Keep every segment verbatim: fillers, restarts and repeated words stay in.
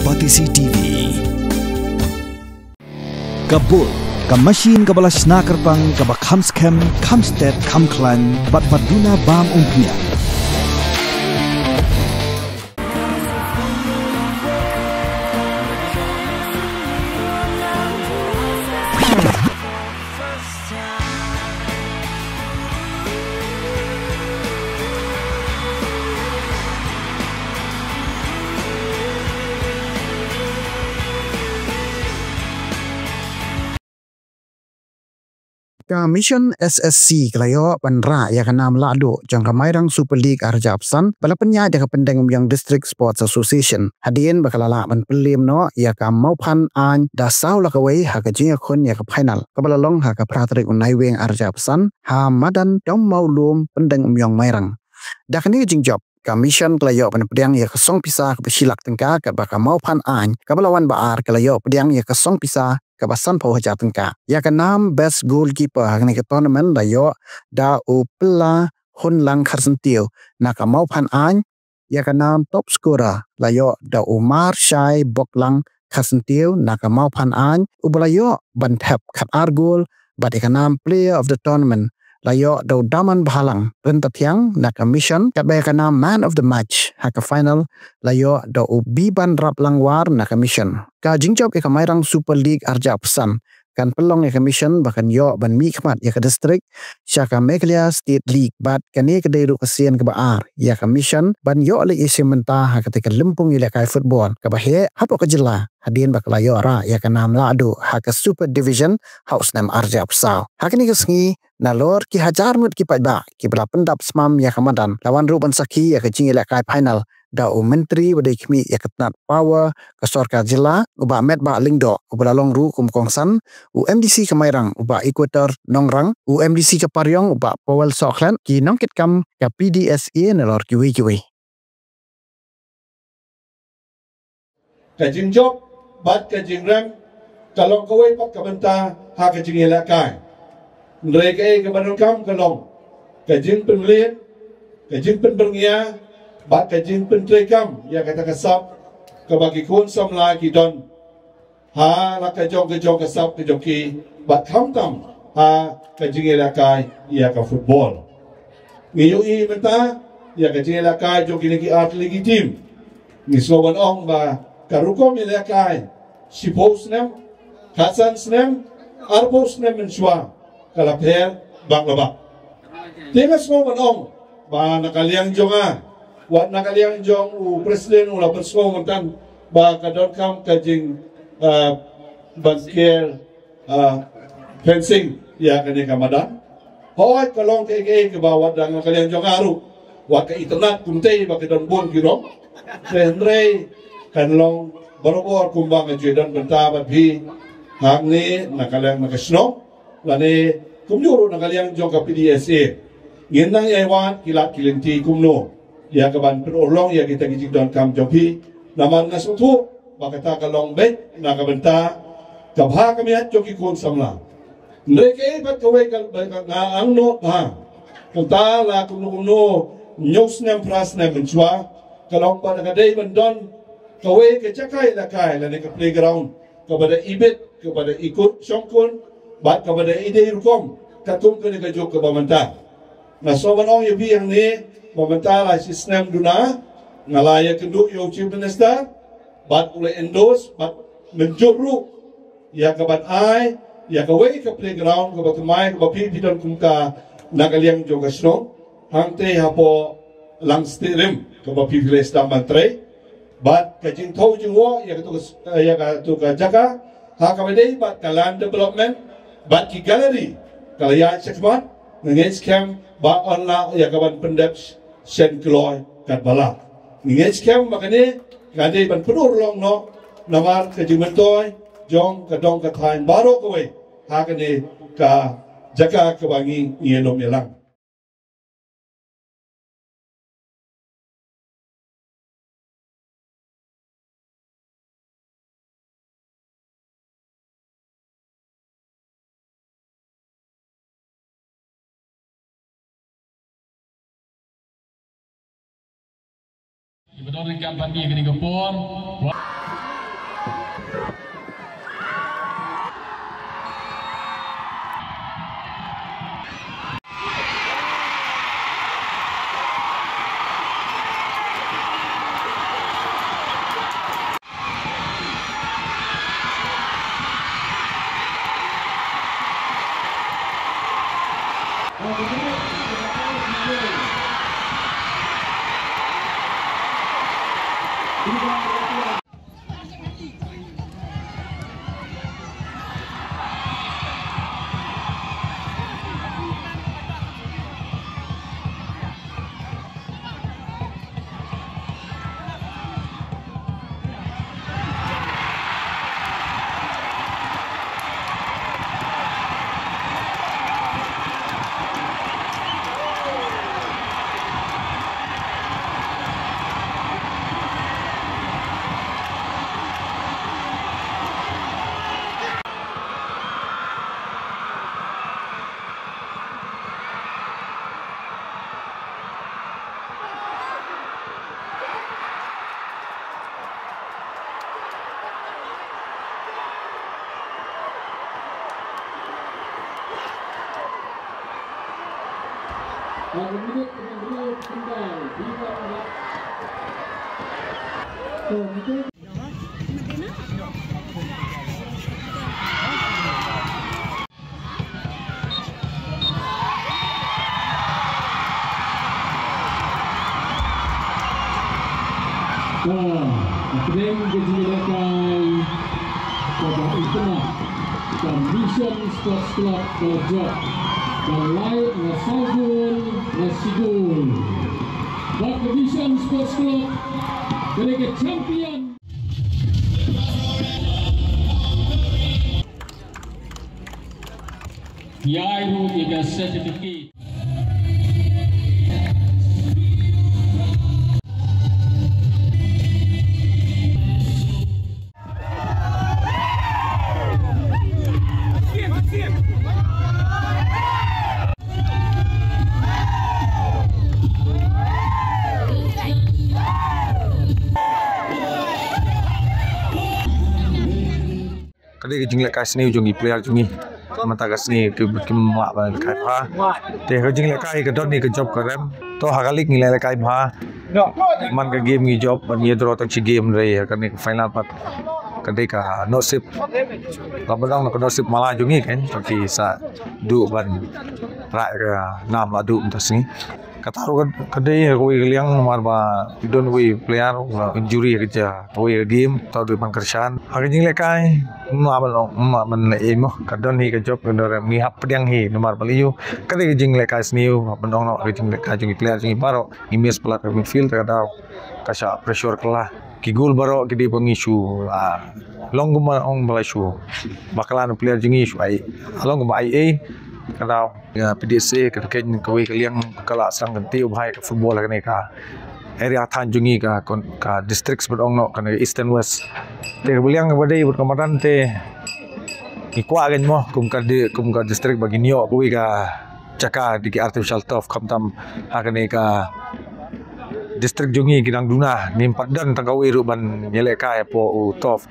Batesi T V. Ka bul, ka machine kaba la shna kyrpang, kaba kham skhem, kham stet, kham khlaiñ, bad ba duna bam umphniang. Ka Mission S S C ka la ïoh ban rah ïa ka nam lahduh jong ka Mairang Super League ar hajar arphew san, ba la pynïaid da ka Pyndengumiong District Sports Association, hadien ba ka la lah ban pynliem noh ïa ka Mawphan Ain da saw la kawei ha ka jingïakhun ïa ka final, kaba la long ha ka phra tarik u Naiwieng ar hajar arphew san, ha madan Dong Mawlum, Pyndengumiong, Mairang. Da kane ka jingjop, ka Mission ka la ïoh ban pdiang ïa ka song pisa kaba shi lak tyngka, katba ka Mawphan Ain kaba la wan ba ar ka la ïoh pdiang ïa ka song pisa kaba sanphew hajar tyngka. Ïa ka nam Best Goalkeeper ha kane ka tournament la ïoh da u Pyllahunlang Kharsyntiew na ka Mawphan Ain. Ïa ka nam Top Scorer la ïoh da u Marshai Boklang Kharsyntiew na ka Mawphan Ain, uba la ïoh ban thep khatar gol, bad ïa ka nam Player of the Tournament la ïoh da u Daman Bhalang Ryntathiang na ka Mission, katba ïa ka nam Man of the Match ha ka final la ïoh da u Bibanraplangwar na ka Mission. Ka jingjop ïa ka Mairang Super League ar hajar arphew san kan pynlong ïa ka Mission ba kan ïoh ban mihkhmat ïa ka district sha ka Meghalaya State League, bad kane ka dei ruh ka sien kaba ar ïa ka Mission ban ïoh leit ïashim bynta ha katei ka lympung ïalehkai football kaba heh hapoh ka jylla, hadien ba ka la ïoh rah ïa ka nam lahduh ha ka Super Division ha u snem ar hajar arphew saw. Ha kane ka sngi, nalor ki hajar ngut ki paidbah kiba la pyndap smam ïa ka madan, la wan ruh ban sakhi ïa ka jingïalehkai final da u Myntri ba dei khmih ïa ka tnat Power ka sorkar jylla, u Bah Metbah Lyngdoh, uba la long ruh kum u kongsan, u M D C ka Mairang, u Bah Equator Nongrang, u M D C ka Pariong, u Bah Powell Sohkhlet, ki nongkitkam ka P D S A nalor kiwei kiwei. Ka jingjop bad ka jingrem ka long kawei pat ka bynta ha ka jingïalehkai. Hynrei kaei kaba donkam ka long ka jingpynleit, ka jingpynbyrngia bad ka jingpyntreikam ïa kata ka sap kaba ki khun samla ki don ha la ka jong ka jong ka sap ka jong ki, bad khamtam ha ka jingïalehkai ïa ka football. Ngi ïohi mynta ïa ka jingïalehkai jong kine ki artylli ki team. Ngi sngew ban ong ba ka rukom ïalehkai shiphew snem, khatsan snem, arphew snem mynshuwa ka la pher bak la bak. Te nga sngew ban ong ba na ka liang jong nga, wat na ka liang jong u president u la pynsngew mynta ba ka donkam ka jing, ah, ban kiar, ah, fencing ïa kane ka madan. Hooid ka long kaei kaei kaba wat na ka liang jong nga ruh, wat ka itynnad kumtei ba ka don bun ki rong. Te hynrei kan long barabor kumba nga ju ïadon bynta bad phi hangne na ka liang na ka shnong, lane kumjuh ruh na ka liang jong ka P D S A. Ngin nang ïai wad ki lad ki lynti kumno ïa kaban pynurlong ïa kita ki jingdonkam jong phi. Namar nga sngewthuh ba kata ka long beit na ka bynta ka bha ka miat jong ki khun samla. Hynrei kaei pat kawei ka, ka, ka nga angnud bha. Kata la kumno kumno hynñiew snem phra snem mynshuwa ka long pat ka dei ban don kawei ka jaka ïalehkai lane ka playground kaba da ibit, kaba da ikut shongkun, bad kaba da idei rukom katkum kane ka juk kaba mynta. Nga sngew ban ong ïa phi hangne ba mynta la shi snem duna nga la ïakynduh ïa u Chief Minister bad u la endorse bad mynjur ruh ïa kaban ai ïa kawei ka playground kaba thymmai kaba phi phi don kum ka na ka liang jong ka shnong hangtei hapoh Langstieh Rim kaba phi phi la sdang ban trei. Bad ka jingthaw jingwoh ïa katu ka, ïa katu ka jaka ha kaba dei bad ka land development bad ki gallery ka la ïaid shakhmat. Nga ngeit skhem ba yn lah ïa kaban pyndep shen kloi katba lah. Nga ngeit skhem ba kane ka dei ban pynurlong noh namar ka jingmyntoi jong ka dong ka thaiñ baroh kawei ha kane ka jaka kaba ngi ngi ïalum ïalang. Iba don ryngkat bad ngi kane ka por. Ka pdeng ka jingïalehkai kaba itynnad ka Mission Sports Club ka la jop da lai na saw gol na shi gol. Bad ka Mission Sports Club ka dei ka champion. Ïa ruh ïa ka certificate. Ka dei ka jinglehkai sniew jong ki player jong ngi. Mynta ka sngi ki, kim lah ban kai bha. Te ka jinglehkai ka don hi ka jop ka rem. To ha ka league ngi lehkai bha. Man ka game ngi jop ban ïa draw tang shi game re ha kane ka final pat. Ka dei ka nasib. Ka badang na ka nasib mala jong ngi kan. Ki sa duh ban rah ka nam la duh mynta sngi. Kata ruh ka, ka dei kawei ka liang namar ba ki don wei player ba injury ka jia kawei ka game, ta dei ban kyrshan. Ha ka jinglehkai, ma ban ong, ma ban leh ei mo, ka don hi ka jop ka don rem ngi hap pdiang hi namar ba lei ïoh. Ka dei ka jinglehkai sniew, hap ban ong noh ka jinglehkai jong ki player jong ngi baroh, ngi miss palat ka midfield ta ka daw. Ka shah pressure kylla. Ki goal baroh ki dei ba ngi shu, ah, long kumba ong ba la shu. Ba kylla na player jong ngi shu ai. Long kumba ai ei. Ka daw. Ïa P D S A ka dei kawei ka liang ka la sdang kyntiew bha ïa ka football ha kane ka area thaiñ jong ngi ka, ka district ba ong noh kane ka East and West. Te ka liang ba dei bad ka madan te ngi kwah kan mo kum ka di-, kum ka district ba ngin ïoh kawei ka jaka dei ki artificial turf khamtam ha kane ka district jong ngi ki dang duna ngim pat don tang kawei ruh ban ïalehkai hapoh u turf.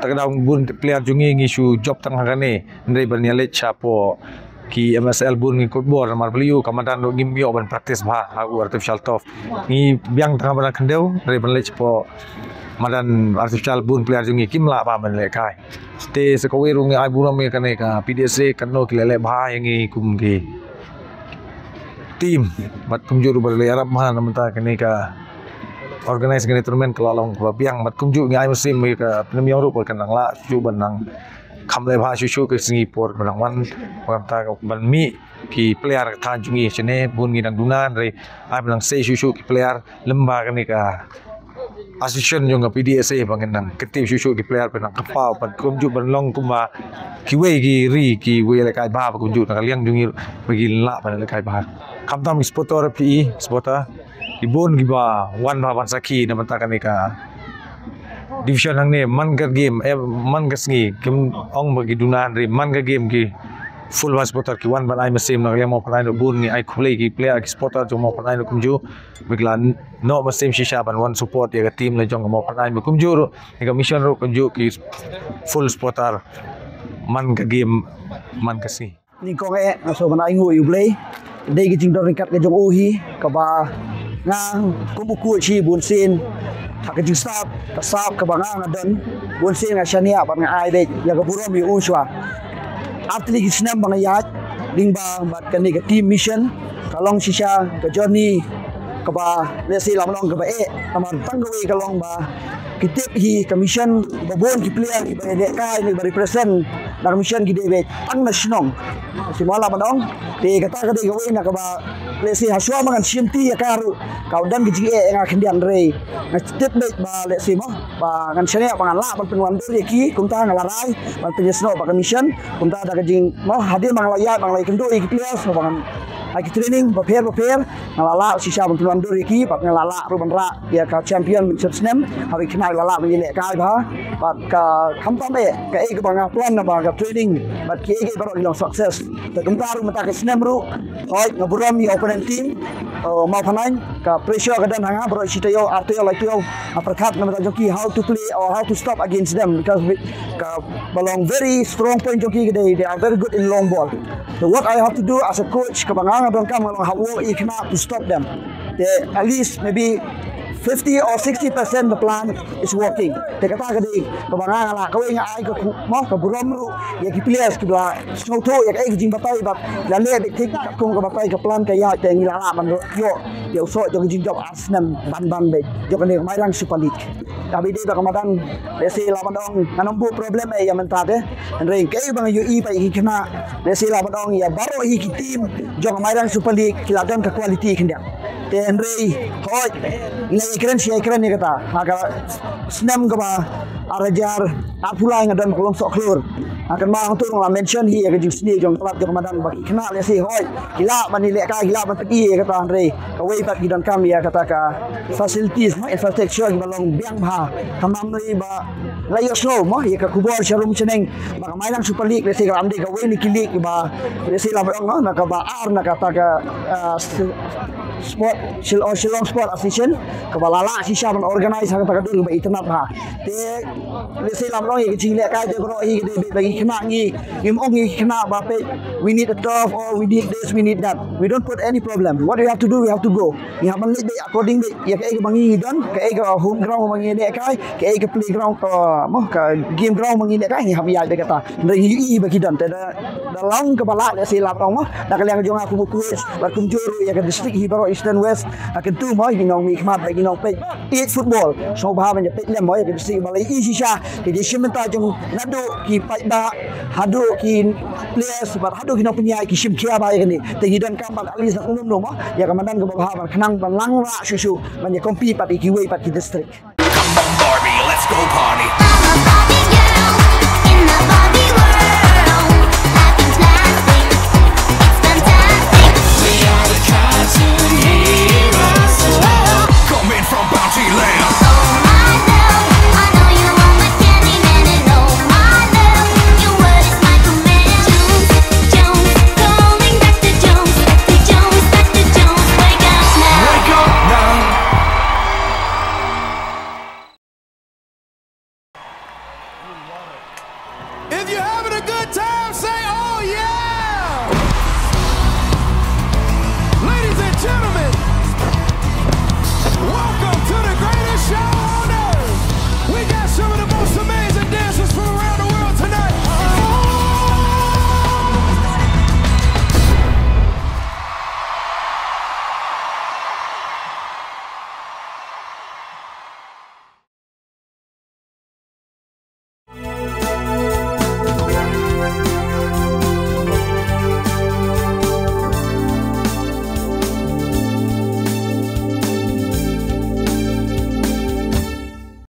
Ta ka daw bun player jong ngi ngi shu jop tang ha kane. Hynrei ban ïaleit shapoh ki M S L bun ngi kut bor namar ba lei ïoh ka madan ruh ngim ïoh ban practice bha ha u artificial turf. Ngi biang tang ha madan khyndew hynrei ban leit shapoh madan artificial bun player jong ngi kim lah bha ban lehkai. Te sa kawei ruh ngi ai burom ïa kane ka P D S A katno ki leh leh bha ïa ngi kum ki team. Bad kumjuh ruh ba leh ïarap bha na mynta kane ka organize kane tournament ka la long kaba biang bad kumjuh ngi ai mynsiem ïa ka Pynïaid ruh ba kan nang lah shuh ban nang kham leh bha shuh shuh ka sngi por ba nang wan. Ba mynta ka ban mih ki player ka thaiñ jong ngi shane bun ngi dang duna hynrei ai ba nang sei shuh shuh ki player lem bad kane ka association jong ka P D S A ba ngin nang kyntiew shuh shuh ki player ba nang kynpaw ban kumjuh ban long kumba kiwei ki ri kiwei lehkai bha ba kumjuh na ka liang jong ngi ba ki lah ban lehkai bha. Khamtam ki supporter P E supporter ki bun kiba wan bha ban sakhi na bynta kane ka division hangne man ka game, eh, man ka sngi kim ong ba ki duna hynrei man ka game ki full bha supporter ki wan ban ai mynsiem na ka liang Mawphanai ruh bun ngi ai khublei ki player ki supporter jong Mawphanai ruh kumjuh. Ba ki la noh mynsiem shisha ban wan support ïa ka team la jong ka Mawphanai ba kumjuh ruh ïa ka mission ruh kumjuh ki full supporter man ka game man ka sngi. Nyngkong eh nga sngewbha ban ai nguh ïa U Blei. Dei ka jingdon ryngkat ka jong u hi kaba nga kum u coach hi bun sien ha ka jingsap ka sap kaba nga nga don bun sien nga shaniah bad nga ai beit ïa ka burom ïa u shuwa. Ar tylli ki snem ba nga ïaid lyngba bad kane ka team mission ka long shisha ka journey kaba, let's say, lah ban ong kaba eh, namar tang kawei ka long ba ki tip hi ka mission ba bun ki player kiba lehkai ne ba represent da ka mission ki dei beit tang na shnong. Shu ma lah ban ong, te kata ka dei kawei na kaba, let's say, hashwa ma ngan shim ti ïa ka ruh, ka don ka jingeh ïa nga khyndiat, hynrei nga tip beit ba, let's say, mo ba ngan shaniah ba ngan lah ban pynwandur ïa ki, kumta nga la rai ban pynïasnoh bad ka mission. Kumta da ka jing, mo, hadien ba nga la ïaid, ba nga la ïakynduh ïa ki players, mo, ba ngan ai ki training bapher bapher, nga la lah shisha ban pynwandur ïa ki, bad nga la lah ruh ban rah ïa ka championship snem ha ki khynnah la lah ban ïalehkai bha. Bad ka, khamtam eh kaei kaba nga plan, naba ka training bad kiei kiei baroh ki long success. Te kumta ruh mynta ka snem ruh, hooid, nga burom ïa opponent team, uh, Mawphanaiñ, ka pressure ka don ha nga baroh shi taïew, ar taïew, lai taïew, nga pyrkhat na bynta jong ki how to play or how to stop against them, because we, kaba long very strong point jong ki ka dei, they are very good in long ball. So what I have to do as a coach, kaba nga nga donkam, nga long hap work ïa ki khynnah to stop them. Te at least maybe fifty or sixty percent the plan is working. Te kata ka dei kaba nga nga la, kawei nga ai ka ku-, mo, ka burom ruh ïa ki players kiba la sngewthuh ïa kaei ka jingbatai bad la leh beit thik katkum ka batai ka plan ka ïaid, te ngi la lah ban ïoh ïa u soh jong ka jingjop ar snem ban ban beit jong kane ka Mairang Super League. Kaba ïadei bad ka madan, let's say, lah ban ong, ngan ym buh problem eh ïa mynta te, hynrei kaei ba nga ïohi bad ïa ki khynnah, let's say, lah ban ong, ïa baroh hi ki team jong ka Mairang Super League ki la don ka quality khyndiat. Te hynrei, hooid, ngi la ïakren shi ïakren ïa kata ha ka snem kaba ar hajar arphew lai, nga don ka long soh khlur. Nga kynmaw hangto nga la mention hi ïa ka jingsniew jong ka club jong ka madan ba ki khynnah, let's say, hooid, ki lah ban ïalehkai, ki lah ban pyni ïa kata, hynrei kawei pat ki donkam ïa kata ka facilities, mo, infrastructure kiba long biang bha. Khamtam ngi ba la ïohsngew, mo, ïa ka khubor sharum shaneng ba ka Mairang Super League, let's say, ka la dei kawei na ki league ba, let's say, lah ban ong, na kaba ar na kata ka, ah, s-, sport, Shil-, oh, Shillong Sport Association, kaba la lah shisha ban organize ha kata ka dur kaba itynnad bha. Te, let's say, lah ban ong, ïa ka jinglehkai te baroh hi ka dei beit ba ki khynnah, ngi ngim ong ïa ki khynnah ba peit, we need a turf or we need this, we need that. We don't put any problem. What we have to do, we have to go. Ngi hap ban leit beit according beit ïa kaei kaba ngi don, kaei ka home ground ba ngi lehkai, kaei ka playground, ka, mo, ka game ground ba ngi lehkai, ngi hap ïaid beit kata. Hynrei ngi ïohi ba ki don, te da, da long kaba lah, let's say, lah ban ong, mo, na ka liang jong nga kum u coach bad kumjuh ruh ïa ka district hi baroh Eastern West, ha kyntu, mo, ki nongmihkhmat bad ki nongpeit, peit football, sngewbha ban ïa peit lem, mo, ïa ka district ba la ïohi shisha ka jingshim bynta jong naduh ki paidbah haduh ki players bad haduh ki nongpynïaid, ki shim khia bha ïa kane. Te ngi donkam ban at least nang lum lum, mo, ïa ka madan kaba bha ban khnang ban lang rah shuh shuh ban ïa compete bad ïa kiwei pat ki district. Come on, Barbie, let's go party. I'm a Barbie girl in the Barbie world. Life in plastic, it's fantastic. We are the cartoon heroes. Coming from Bounty Land. Oh my love, I know you want my candy man, and oh my love, your word is my command. Jones, Jones, calling Doctor Jones, Doctor Jones, Doctor Jones, wake up now. Wake up now. If you're having a good time, say, "Oh yeah!"